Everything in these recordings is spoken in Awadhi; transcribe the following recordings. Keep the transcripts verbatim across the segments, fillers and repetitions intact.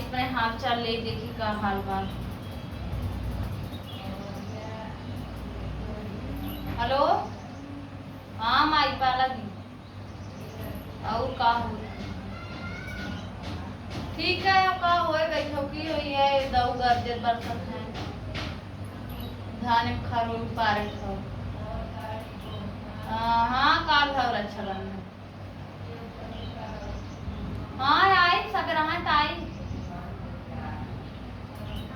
अपने हाल चाल ले देखी का हाल बा। हेलो, हाँ माई पाला दी, और का हो? ठीक है, का होए गई हो की होई है, दऊ गरजत बरसत है, धान में खरो पारत हो। हाँ, हाँ, काल भर अच्छा बन है। हाँ, आई, सब रहा त आई।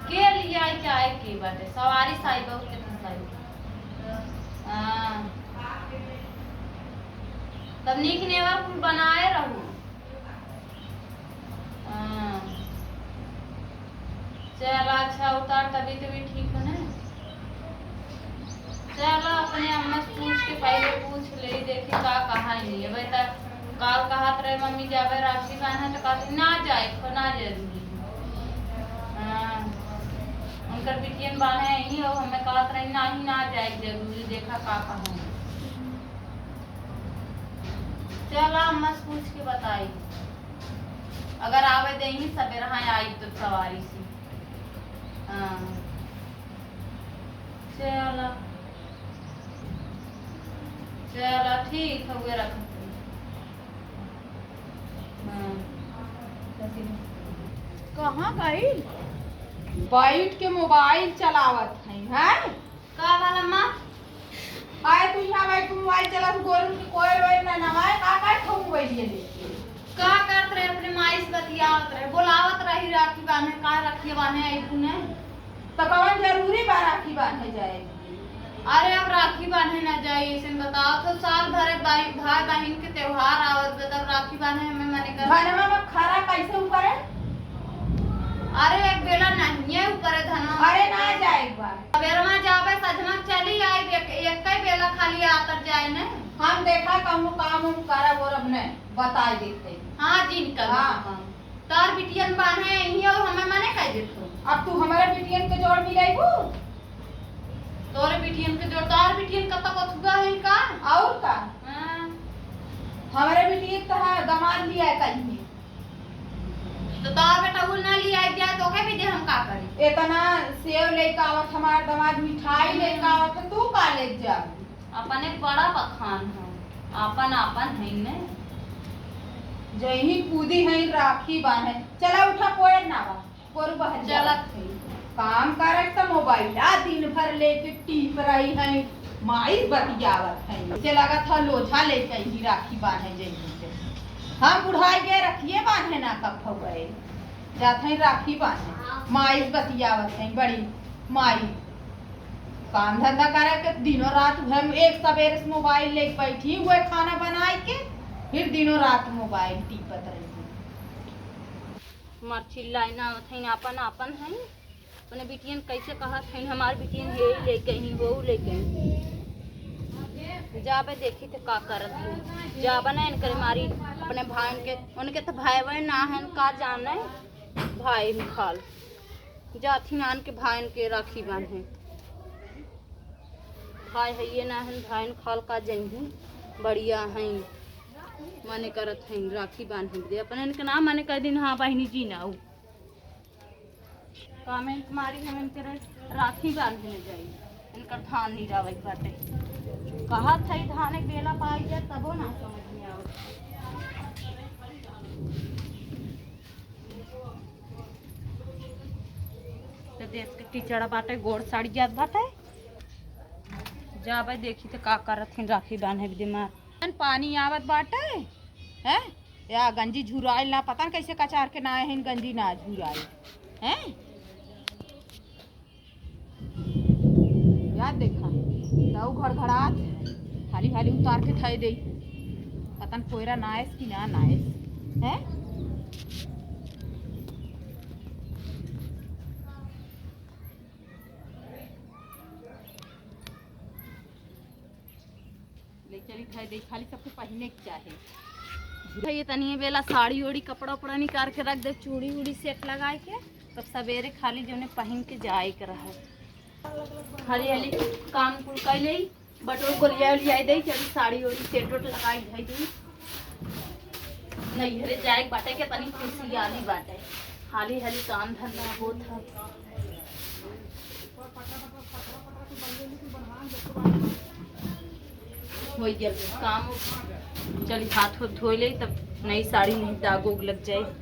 के लिए आई, चाहे के बाटे, सवारी साई बहुत के फंसाई। हाँ। तब नीक नेवर कुल बनाए रहू। हाँ। चल, अच्छा, उतार, तबीयत भी ठीक हो ना? चल, अपने अम्मा से पूछ के पहले पूछ ले, देखी का कहा ही नहीं। अबे तक काल कहत रहे, "मम्मी, जाबे राखी बांधे," तो कहती, "ना जाए, खो ना जरूरी।" हाँ, उनकर बिटियन बांधे ही, और हमें कहत रहे, "ना ही, ना जाए जरूरी, देखा का कहा।" चल, अम्मा से पूछ के बताई, अगर आवे देही सबेरहा आई तो सवारी से। हाँ। चला, चला, ठीक हउए, रखत हई। हाँ। कहाँ गई? बैठ के मोबाइल चलावत हई, हैं? का वाला माँ? आए तू यहाँ बैठ, तू मोबाइल चलावत, गोरू के कोई रोए ना नवाए, का करत हऊ मोबाइल ये लेके? का करत रहे, अपने माई से बतियावत रहे, बोलावत रही राखी बांधे, का राखी बांधे आई तू ने? तो कौन जरूरी बा राखी बांधे जाए? अरे अब राखी बांधे ना जाए, ऐसे में बताओ तो, साल भर एक भाई, भाई बहिन के त्योहार आवत बा, तब राखी बांधे हमें मने कर। घरवा में खरा कैसे ऊपरे? अरे एक बेला नहीं है ऊपरे धनवा। अरे ना जाए एक बार। सबेरवा जाबे, सझमा चली आई, एक, एक ही बेला खाली आतर जाए ने। हम देखा कहूँ काम उम करब और अब ने बताई देते। हाँ, जिन कर हाँ। काम। तार बिटियन बान्हे यहीं और हमें मने कह देत हो। अब तू हमारे बिटियन के जोड़ मिलाइबू? तोरे बिटियन के जोड़, तार बिटियन कब तक अथुआ है का? और का? हाँ। हमारे बिटियन तो हाँ, दामाद लिया है कहीं। तो तार बेटा वो ना लिया जाए तो ओके भी दे हम का करी? इतना सेव लेके आवत हमार दामाद, मिठाई लेके आवत है, तू का ले जा? अपने बड़ा बखान हो, आपन आपन है ने। जही कूदी है राखी बांधे। चला उठा, कोयर ना बा, गोरू बहर चलत जात है। काम करे त मोबाइल आ दिन भर लेके टीप रही है, माई बतियावत है। से लागत है लोझा लेके ही राखी बांधे जही से। हम बुढ़ाई गए, रखिए बांधे ना कब हो गए। जात है राखी बांधे, माई बतियावत है बड़ी माई। काम धंधा करे के दिनों रात हम एक सबेरे से मोबाइल लेके बैठी हुए, खाना बनाए के, फिर दिनों रात मोबाइल टीपत रही। हमार चिल्लाई ना आवत हईन, आपन आपन हईन। अपने बिटियन कैसे कहत हईन, हमार बिटियन हे लेके ही, वो लेके ही। जाबे देखी तो का करत हईन। जाबे ना इनकर मारी अपने भाईन के, उनके तो भाई बहन ना हन, का जाने भाई खाल। जाथिन आन के भाईन के राखी बांधे। भाई हइये ना हन, भाईन खाल का जइहीं, बढ़िया हईं, मने करत हईं राखी बांधे दे। अपन इनके नाम मने कह दिन, हाँ बहिनी जी ना उ। कमेंट मारी हम इनके रे-, राखी बांधे में जाई, इनकर धान निरावे के बाटे। कहत हई धान एक बेला पाई जाए तबो ना समझ में आवत। तो देश के कीचड़ बाटे, गोड़ सड़ जात बाटे। जाबे देखी तो का करत हिन राखी बांधे के दिमाग। पानी आवत बाटे, हैं? या गंजी झुराइल ना, पता न कैसे कचार के ना आए हैं, गंजी ना झुराइल, हैं? याद देखा, तऊ घड़घड़ात, हाली हाली उतार के धई देई। पता न कोयरा नायस कि ना नायस, हैं? ले चली धई देई, खाली सबके पहिने के चाहे। भैया तनिए बेला साड़ी ओड़ी कपड़ा उपड़ा निकाल के रख दे, चूड़ी उड़ी सेट लगाए के, तब सवेरे खाली जौने पहिन के जाए के रहे। हाली हाली काम कुल कर ले, बटोर गोलिया लियाई दे, चली साड़ी ओड़ी सेट ओट लगाई धई दी। नैहरे जाए के बाटे के तनी खुशियाली बाटे। हाली हाली काम धंधा होत है। होइ गया काम। चली हाथ उथ धोइ ले, तब नई साड़ी नहीं दाग उग लग जाए।